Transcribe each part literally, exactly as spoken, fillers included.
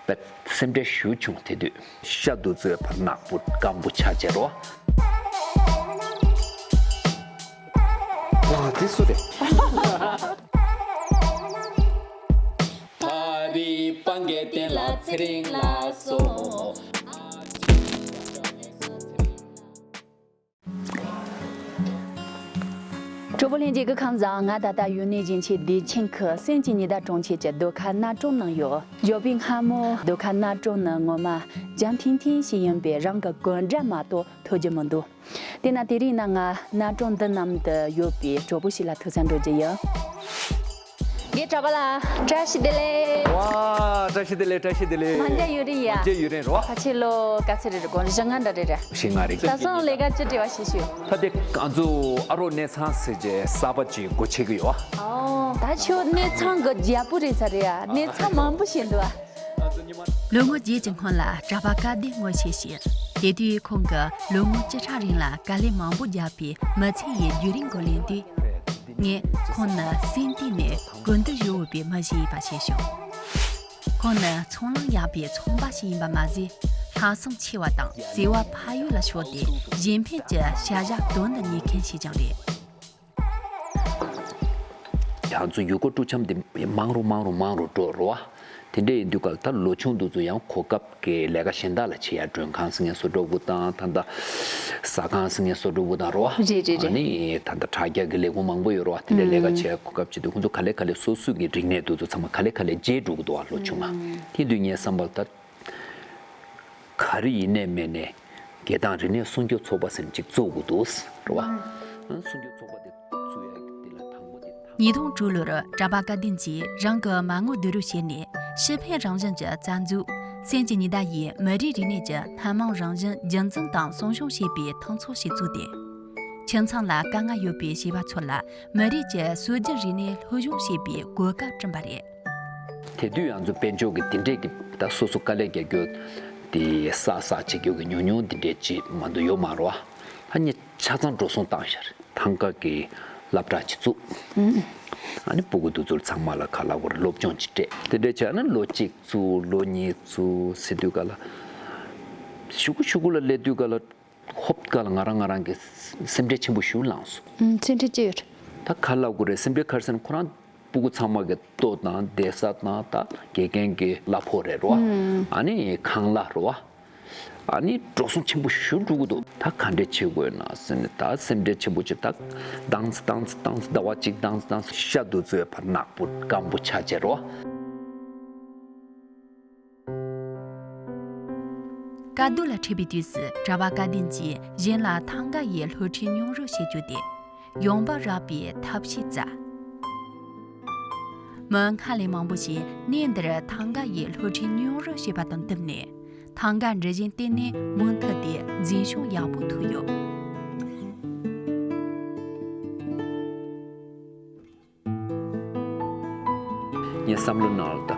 ད་སེམས་ཁྲལ་ཞུ་བྱུང་དེ་དུས། ཤ་དུ་ཚོས་ཕར་ནག་པོ་སྐམ་པོ་ཆ་བྱེད་རོ། ཨ་དེ་སུ་རེད། ཕ་རི་སྤང་གི་སྟེང་ལ་ཚེ་རིང་ལ་སོ། གྲོགས་པོ་ལྷན་རྒྱས་སྐུ་ཁམས་བཟང་། ང་ད་ལྟ་ཡུན་ནན་ཞིང་ཆེན་བདེ་ཆེན་ཁུལ་སེམས་ཀྱི་ཉི་ཟླ་གྲོང་ཁྱེར་གྱི་ཟློས་གར་གནའ་གྲོང་ནང་ཡོད། འབྱོར་པའི་སྔ་མོ་ཟློས་གར་གནའ་གྲོང་ནི་ངོ་མ་འཇམ་ཐིང་ཐིང་ཞིག་ཡིན་པས་རང་གི་གོམ་སྒྲ་མ་གཏོགས་ཐོས་རྒྱུ་མི་འདུག་དེས་ན་དེ་རིང་ན་ང་གནའ་གྲོང་འདི་ནང་དུ་ཡོད་པའི་གྲོགས་པོ་ཞིག་ལ་ཐུག་ས་འགྲོ་རྒྱུ་ཡིན། རྒན་གྲྭ་པ་ལགས། བཀྲ་ཤིས་བདེ་ལེགས། ཝ། བཀྲ་ཤིས་བདེ་ལེགས། བཀྲ་ཤིས་བདེ་ལེགས། མ་མཇལ་ཡུན་རིང་ཡ། མ་མཇལ་ཡུན་རིང་རོ། ཕལ་ཆེར་ལོ་ག་ཚོད་རེད། དགུང་བཞི་ལྔ་འདྲ་རེད་ར། བཞི་ལྔ་རེད། ད་སོང་ལས་ཀ་ཅི་འབྲེལ་བ་ཞིག་ཞུ། ད་དེ་ང་ཚོ་ཨ་རོགས་གནས་ཚང་ཟེར་བྱས་གསར་པ་ཅིག་སྒོ་ཕྱེ་གི་ཡོད། ཨོ། ད་ཁྱོད་གནས་ཚང་གི་རྒྱལ་པོ་རེད་ས་རེད་ཡ། གནས་ཚང་མང་པོ་ཞིག་འདུག་ཨ། ལོ་ངོ་བརྒྱད་ཀྱི་སྔོན་ལ་གྲྭ་པ་སྐལ་ལྡན་ངོ་ཤེས་ཤིང་། དེ་དུས་ཁོང་གིས་ལོ་ངོ་བཅུ་ཕྲག་རིང་ལ་དཀའ་ལས་མང་པོ་བརྒྱབ་པའི་མི་ཚེ་ཡི་བརྒྱུད་རིམ་སྐོར་གླེང་དུས། ངས་ཁོང་ནི་སེམས་གཏིང་ནས་ཀུན་ཏུ་གཡོ་འོས་པའི་མི་ཞིག་ཡིན་པ་ཤེས་བྱུང་། ཁོང་ནི་ཚོང་ལམ་ཡངས་པའི་ཚོང་པ་ཞིག་ཡིན་པ་མ་ཟད། ལྷག་བསམ་ཆེ་བ་དང་བརྩེ་བ་ཕ་ཡུལ་ལ་ཕྱོགས་ཏེ་གཞན་ཕན་གྱི་བྱ་གཞག་དོན་དུ་གཉེར་མཁན་ཞིག་ཀྱང་རེད། ང་ཚོ་ཡུལ་སྐོར་སྤྲོ་འཆམ་དེ་མང་རུ་མང་རུ་མང་རུ་འགྲོ་རོ་བ། དེ་འདྲ་ཡིན་དུས་ག་ལ་ད་ལོ་ཆུང་དེ་ཚོ་ཡང་གོ་སྐབས་ཀྱི་ལས་ཀ་གཞན་དག་ལ་བྱེད་ཡ། མགྲོན་ཁང་ཟེར་མཁན་བཟོ་འདྲ་བོ་དང་། ད་ལྟ་ཟ་ཁང་ཟེར་མཁན་བཟོ་འདྲ་བོ་དང་རོ་བ། རེད་རེད་རེད། ཨ་ནི་ད་ལྟ་དྲ་རྒྱ་གི་ལས་ཁུངས་མང་པོ་ཡོད་རོ་བ། དེ་འདྲ་ལས་ཀ་ཨུམ་བྱེད་ཡ་གོ་སྐབས་བྱེད་དུས། ཁོང་ཚོ་ག་ལེ་ག་ལེ་སོ་སོ་གི་རིག་གནས་དེ་ཚོ་ཚང་མ་ག་ལེ་ག་ལེ་བརྗེད་འགྲོ་གི་འདུག་བ། ལོ་ཆུང་ང་། ཨུམ། དེ་དུས་ངའི་བསམ་པར་ད། ག་རེ་ཡིན་ནའི་མིན་ནའི་རྒྱལ་ཐང་རིག་གནས་སྲུང་སྐྱོབ་ཚོགས་པ་ཟེར་ཅིག་བཙུགས་དགོས་འདུག་རེད་བ། ཨང་། སྲུང་སྐྱོབ་ཚོགས་པ་དེ་བཙུགས་ཡ་གི་དེ་ལ་དང་པོ་དེ་ད། ཉིས་སྟོང་དྲུག་ལོར་གྲྭ་པ་སྐལ་ལྡན་གྱིས་རང་གི་མ་དངུལ་བསྡུ་རུབ་བྱས་ནས་ཕྱི་ཕན་རང་བཞིན་གྱི་རྩ་འཛུགས་སེམས་ཀྱི་ཉི་ཟླ་ཡིས་མི་རིགས་རིག་གནས་ཀྱི་སྣ་མང་རང་བཞིན་རྒྱུན་འཛིན་དང་སྲུང་སྐྱོང་བྱེད་པའི་མཐུན་ཚོགས་ཤིག་བཙུགས་ཏེ། ཁྱིམ་ཚང་ལ་དཀའ་ངལ་ཡོད་པའི་བྱིས་པ་ཚོ་ལ་མི་རིགས་ཀྱི་སྲོལ་རྒྱུན་རིག་གནས་སློབ་སྦྱོང་བྱེད་པའི་གོ་སྐབས་བསྐྲུན་པ་རེད། དེ་དུས་ང་ཚོ་དཔལ་འབྱོར་གྱི་དེ་འདྲས་ཀྱི་ད་སོ་སོ་དཀའ་ལས་རྒྱག་རྒྱུ་དེ་བསགས་བསགས་བྱེད་རྒྱུ་གི་ཉུང་ཉུང་དེ་འདྲས་ཅིག་མ་གཏོགས་ཡོད་མ་རེད་བ། ཨ་ནི་ཆ་ཚང་འགྲོ་སོང་བཏང་ཤར་ཐང་ག་གི་སློབ་གྲྭ་ཅིག་བཙུགས། ཨ་ནི་སྤུ་གུ་དེ་ཚོར་ཚང་མ་ལ་ག་ལ་གོ་རེ་སློབ་སྦྱོང་ཅིག་སྤྲད། དེ་འདྲས་བྱས་ན་ལོ་གཅིག་བཙུགས། ལོ་གཉིས་བཙུགས་ཟེར་དུས་ག་ལ། ཤུ་གུ་ཤུ་གུ་ལ་སླེབས་དུས་ག་ལ། ཧོབ་ཀ་ལ་ང་རང་ང་རང་གི་སེམས་ཁྲལ་ཆེན་པོ་ཞིག་ལངས་སོང་། ཨུམ། སེམས་ཁྲལ་ཅི་ཡོད། ད་ག་ལབ་དགོས་རེད། སེམས་ཁྲལ་ག་རེ་ཟེར་ན་ཁོ་རང་སྤུ་གུ་ཚང་མ་གི་ལྟོ་དང་བསྡད་ས་དང་། ད་དགེ་རྒན་གྱི་གླ་ཕོགས་རེད་རོ། ཨུམ། ཨ་ནི་ཁང་གླ་རོ། ཨ་ནི་འགྲོ་སོང་ཆེན་པོ་ཞིག་འགྲོ་གི་འདུག་ད་ག་འདྲས་བྱེད་དགོས་ན་ཟེར་ནས་ད་སེམས་ཁྲལ་ཆེན་པོ་ཅིག་ད་དང་ཙི་དང་ཙི་དང་ཙི་ཟླ་བ་གཅིག་དང་ཙི་དང་ཙི་ཤ་དུ་ཚོས་ཕར་ནག་པོ་སྐམ་པོ་ཆ་བྱེད་རོ། དཀའ་སྡུག་ལ་འཕྲད་པའི་དུས་སུ་གྲྭ་པ་སྐལ་ལྡན་གྱིས་གཞན་ལ་ཐང་ག་ཡི་སློབ་ཁྲིད་སྙོམས་སྒྲིག་བྱེད་རྒྱུ་དེ་ཡོང་འབབ་རག་པའི་ཐབས་ཤེས་བཙལ། མི་སྔར་ལས་མང་པོ་ཞིག་གནས་འདིར་ཐང་ག་ཡི་སློབ་ཁྲིད་སྙོམས་སྒྲིག་བྱེད་པ་དང་བསྟུན་ནས། ཐང་ག་འབྲི་བཞེངས་ལྟེ་གནས་མུ་མཐུད་དེ་འཛིན་སྐྱོང་ཡག་པོ་ཐུབ་ཡོད། ངའི་བསམ་བློ་ནང་ལ་ད་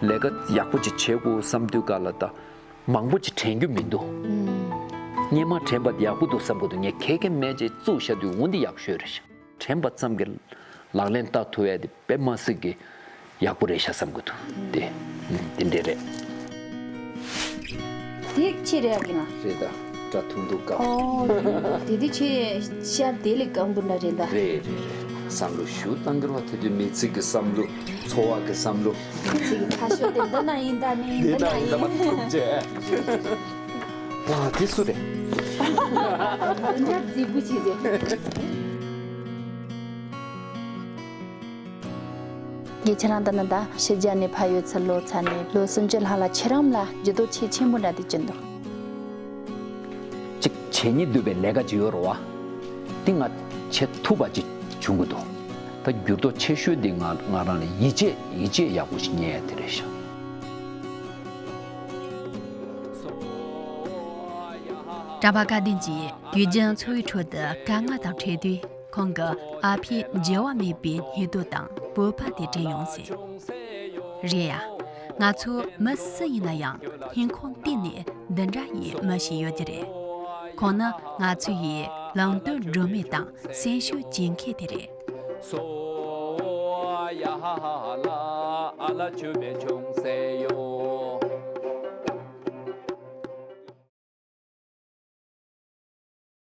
ལས་ཀ་ཡག་པོ་ཅིག་བྱེད་དགོས་བསམ་དུས་ག་ལ་ད་མང་པོ་ཅིག་དྲན་རྒྱུ་མི་འདུག་ཨུམ། སྔོན་མ་དྲན་པ་དེ་ཡག་པོ་འདུག་བསམ་གི་འདུག་ངས་ཁེ་ཁེ་མེད་ཅེས་བཙུགས་བཞག་དུས་འོ་འདི་ཡག་ཤོས་རེད་ཤག་དྲན་པ་ཙམ་གྱིས་ལག་ལེན་བསྟར་ཐུབ་ཡ་དེ་དཔེ་མ་སྲིད་ཀྱི་ཡག་པོ་རེད་ཤག་བསམ་གི་འདུག་དེ་ཨུམ་དེ་འདྲས་རེད། དེ་ཁྱེད་རེད་ཨ་ཡིན་ན། རེད་ད། སྒྲ་ཐུང་ཐུང་དཀའ། ཨོ། དེ་དུས་ཁྱེད་ཤར་དེ་ལས་སྐམ་པོ་འདྲ་རེད་ད། རེད་རེད་རེད། བསམ་བློ་ཞུ་བཏང་གི་རེད་བ། དེ་དུས་མི་ཚེ་གི་བསམ་བློ། འཚོ་བ་གི་བསམ་བློ། མི་ཚེ་གི་ཁ་ཕྱོགས་དེ་འདི་ན་ཡིན་ད་ནི་འདི་ན་ཡིན་ད་མ་ཐུག་ཅེ། ཨ་དེ་སུ་རེད། འདི་འདྲ་རྫིག་པོ་ཅིག་རེད། ངས་ཁྱེད་རང་ལྟ་ན་ད་ཕྱི་རྒྱལ་ནས་ཕར་ཡོད་ཚུལ་ལོ་ཚ་ནས་ལོ་སུམ་ཅུ་ལྷག་ལ་ཁྱེད་རང་ལ་འགྱུར་ལྡོག་ཆེས་ཆེན་པོ་འདྲ་དེ་ཅི་འདུག་གཅིག་བྱས་ཉིད་སྡུད་པའི་ལས་ཀ་ཅིག་ཡོད་རེད་བ། དེ་ང་བྱེད་ཐུབ་པ་ཅིག་བྱུང་གི་འདུག་ད་འགྱུར་ལྡོག་ཆེ་ཤོས་དེ་ང་ང་རང་ལ་ཡིད་ཆེས་ཡིད་ཆེས་ཡག་པོ་ཞིག་རྙེད་ཡ་དེ་རེད་ཤག་གྲྭ་པ་སྐལ་ལྡན་གྱིས་དུས་རྒྱུན་འཚོ་བའི་ཁྲོད་དུ་དཀའ་ངལ་དང་འཕྲད་དུས། ཁོང་གི་ཨ་ཕས་འགྱུར་བ་མེད་པའི་སྙིང་སྟོབས་དང་སྤོབས་པ་དེ་དྲན་ཡོང་ཟེར། རེད་ཡ། ང་ཚོ་མི་སུ་ཡིན་ན་ཡང་སྙིང་ཁོང་གཏིང་ནས་འདི་འདྲ་ཡི་མི་ཞིག་ཡོད་ཀྱི་རེད། ཁོང་ནི་ང་ཚོ་ཡི་ལམ་སྟོན་སྒྲོན་མེ་དང་སེམས་ཤུགས་སྐྱེད་མཁན་དེ་རེད།